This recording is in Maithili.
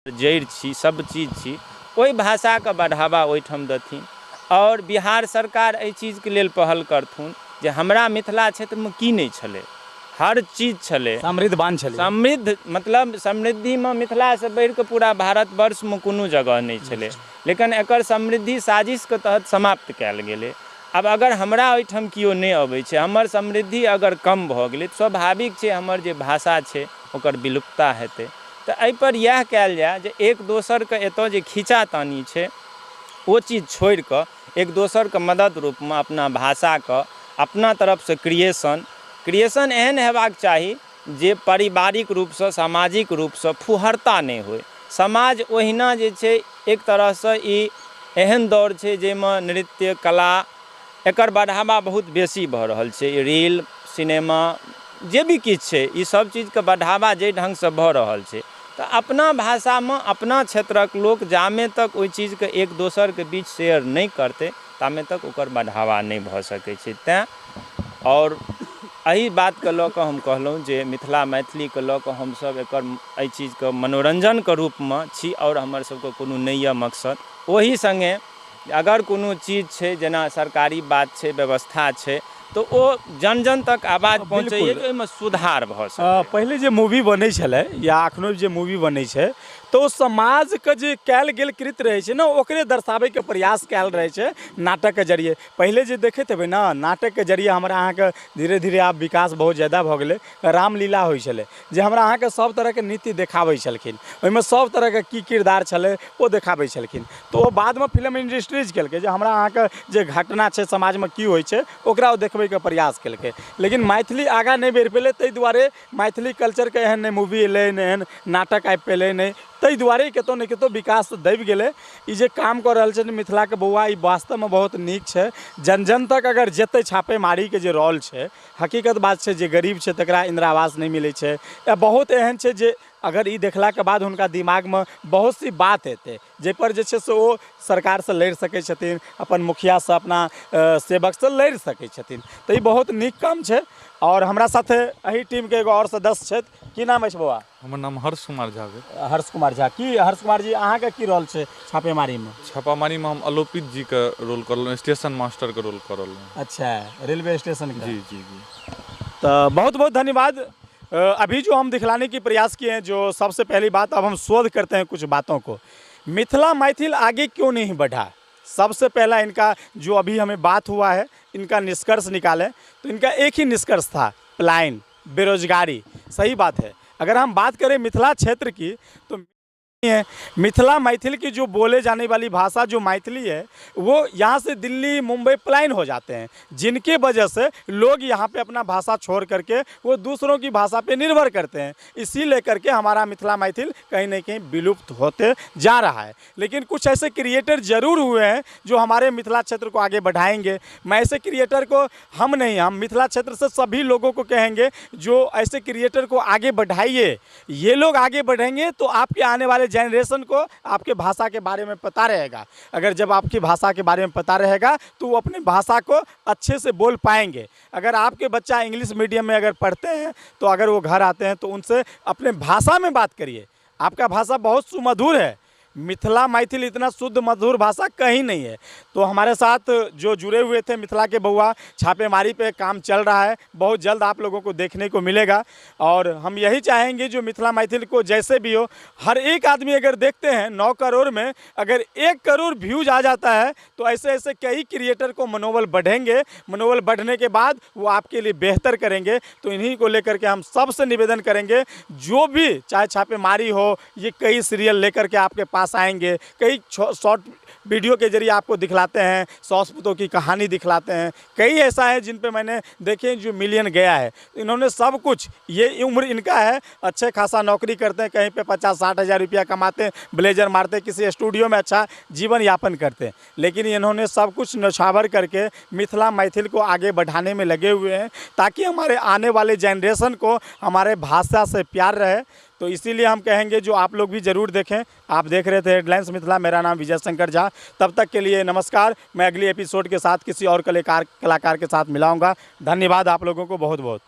जड़ि छी, सब चीज छी, ओहि भाषाके बढ़ावा ओहिठाम देथिन। आओर बिहार सरकार एहि चीजके लेल पहल करथुन जे हमरा मिथिला क्षेत्रमे की नहि छलै, हर चीज छलै, समृद्ध बान छलै, समृद्ध मतलब समृद्धिमे मिथिलासँ बढ़िकऽ पूरा भारतवर्षमे कोनो जगह नहि छलै, लेकिन एकर समृद्धि साजिशके तहत समाप्त कयल गेलै। आब अगर हमरा ओहिठाम केओ नहि अबै छै, हमर समृद्धि अगर कम भऽ गेलै तऽ स्वाभाविक छै हमर जे भाषा छै ओकर विलुप्तता हेतै। तऽ एहिपर इएह कयल जाय जे एक दोसरके एतऽ जे खींचातानी छै ओ चीज छोड़िकऽ एक दोसरके मदद रूपमे अपना भाषाके अपना तरफसँ क्रिएशन एहन हेबाक चाही जे पारिवारिक रूपसँ सामाजिक रूपसँ फुहरता नहि होइ। समाज ओहिना जे छै एक तरहसँ ई एहन दौर छै जाहिमे नृत्य कला एकर बढ़ावा बहुत बेसी भऽ रहल छै। रील सिनेमा जे भी किछु छै ई सब चीजके बढ़ावा जाहि ढङ्गसँ भऽ रहल छै, तऽ अपना भाषामे अपना क्षेत्रक लोक जामे तक ओहि चीजके एक दोसरके बीच शेयर नहि करतै तामे तक ओकर बढ़ावा नहि भऽ सकै छै। तैँ आओर एहि बातके लऽ कऽ हम कहलहुँ जे मिथिला मैथिलीके लऽ कऽ हमसब एकर एहि चीजके मनोरञ्जनके रूपमे छी आओर हमर सबके कोनो नहि यऽ मकसद। ओहि सङ्गे अगर कोनो चीज छै जेना सरकारी बात छै, व्यवस्था छै, तऽ ओ जन जन तक आवाज पहुँचैए जे ओहिमे सुधार भऽ सकै। पहिले जे मूवी बनै छलै या एखनो जे मूवी बनै छै तऽ ओ समाजके जे कयल गेल कृत्य रहै छै ने ओकरे दर्शाबैके प्रयास कयल रहै छै नाटकके जरिए। पहिले जे देखैत हेबै ने नाटकके जरिए हमरा अहाँके धीरे धीरे आब विकास बहुत ज्यादा भऽ गेलै। रामलीला होइ छलै जे हमरा अहाँके सब तरहके नृत्य देखाबै छलखिन, ओहिमे सब तरहके की किरदार छलै ओ देखाबै छलखिन। तऽ ओ बादमे फिल्म इंडस्ट्रीज केलकै जे हमरा अहाँके जे घटना छै समाजमे की होइ छै ओकरा ओ देखबैके प्रयास केलकै। लेकिन मैथिली आगाँ नहि बढ़ि पेलै, ताहि दुआरे मैथिली कल्चरके एहन नहि मूवी एलै, नहि एहन नाटक आबि पेलै, नहि, ताहि दुआरे कतहु ने कतहु विकास दबि गेलै। ई जे काम कऽ रहल छथिन मिथिलाके बौआ, ई वास्तवमे बहुत नीक छै। जन जन तक अगर जेतै छापेमारीके जे रोल छै, हकीकत बात छै जे गरीब छै तकरा इन्दिरा आवास नहि मिलै छै, या बहुत एहन छै जे अगर ई देखलाके बाद हुनका दिमागमे बहुत सी बात एतै जाहिपर जे छै से ओ सरकारसँ लड़ि सकै छथिन, अपन मुखियासँ, अपना सेवकसँ लड़ि सकै छथिन। तऽ ई बहुत नीक काम छै। आओर हमरा साथे एहि टीमके एगो आओर सदस्य छथि। की नाम अछि बौआ? हमर नाम हर्ष कुमार झा भेल। हर्ष कुमार झा। की हर्ष कुमार जी, अहाँके की रोल छै छापेमारीमे? छापामारीमे हम अलोपित जीके रोल कर रहलहुँ, स्टेशन मास्टरके रोल कर रहलहुँ। अच्छा, रेलवे स्टेशन के। जी जी जी। तऽ बहुत बहुत धन्यवाद। अभी जो हम दिखलाने की प्रयास किए हैं, जो सबसे पहली बात अब हम शोध करते हैं कुछ बातों को, मिथिला मैथिल आगे क्यों नहीं बढ़ा, सबसे पहला इनका जो अभी हमें बात हुआ है इनका निष्कर्ष निकालें तो इनका एक ही निष्कर्ष था, पलायन, बेरोजगारी। सही बात है। अगर हम बात करें मिथिला क्षेत्र की तो है मिथिला मैथिल की जो बोले जाने वाली भाषा जो मैथिली है वो यहाँ से दिल्ली मुंबई पलायन हो जाते हैं, जिनके वजह से लोग यहाँ पे अपना भाषा छोड़ करके वो दूसरों की भाषा पे निर्भर करते हैं। इसी लेकर के हमारा मिथिला मैथिल कहीं ना कहीं विलुप्त होते जा रहा है। लेकिन कुछ ऐसे क्रिएटर ज़रूर हुए हैं जो हमारे मिथिला क्षेत्र को आगे बढ़ाएंगे। मैं ऐसे क्रिएटर को हम नहीं, हम मिथिला क्षेत्र से सभी लोगों को कहेंगे जो ऐसे क्रिएटर को आगे बढ़ाइए। ये लोग आगे बढ़ेंगे तो आपके आने वाले जनरेशन को आपके भाषा के बारे में पता रहेगा। अगर जब आपकी भाषा के बारे में पता रहेगा तो वो अपनी भाषा को अच्छे से बोल पाएंगे। अगर आपके बच्चा इंग्लिश मीडियम में अगर पढ़ते हैं तो अगर वो घर आते हैं तो उनसे अपने भाषा में बात करिए। आपका भाषा बहुत सुमधुर है, मिथिला मैथिल इतना शुद्ध मधुर भाषा कहीं नहीं है। तो हमारे साथ जो जुड़े हुए थे मिथिला के बउआ, छापेमारी पे काम चल रहा है, बहुत जल्द आप लोगों को देखने को मिलेगा। और हम यही चाहेंगे जो मिथिला मैथिल को जैसे भी हो, हर एक आदमी अगर देखते हैं 9 करोड़ में अगर 1 करोड़ व्यूज आ जाता है तो ऐसे ऐसे कई क्रिएटर को मनोबल बढ़ेंगे। मनोबल बढ़ने के बाद वो आपके लिए बेहतर करेंगे। तो इन्हीं को लेकर के हम सबसे निवेदन करेंगे, जो भी चाहे छापेमारी हो, ये कई सीरियल लेकर के आपके पास आएंगे, कई शॉर्ट वीडियो के जरिए आपको दिखलाते हैं, सास पुतों की कहानी दिखलाते हैं। कई ऐसा है जिन पे मैंने देखे जो मिलियन गया है। इन्होंने सब कुछ, ये उम्र इनका है, अच्छे खासा नौकरी करते हैं, कहीं पे 50-60 हज़ार रुपया कमाते हैं, ब्लेजर मारते हैं, किसी स्टूडियो में अच्छा जीवन यापन करते हैं। लेकिन इन्होंने सब कुछ न्यौछावर करके मिथिला मैथिल को आगे बढ़ाने में लगे हुए हैं, ताकि हमारे आने वाले जनरेशन को हमारे भाषा से प्यार रहे। तो इसीलिए हम कहेंगे जो आप लोग भी ज़रूर देखें। आप देख रहे थे हेडलाइंस मिथिला, मेरा नाम विजय शंकर झा। तब तक के लिए नमस्कार। मैं अगली एपिसोड के साथ किसी और कलाकार के साथ मिलाऊंगा। धन्यवाद आप लोगों को बहुत बहुत।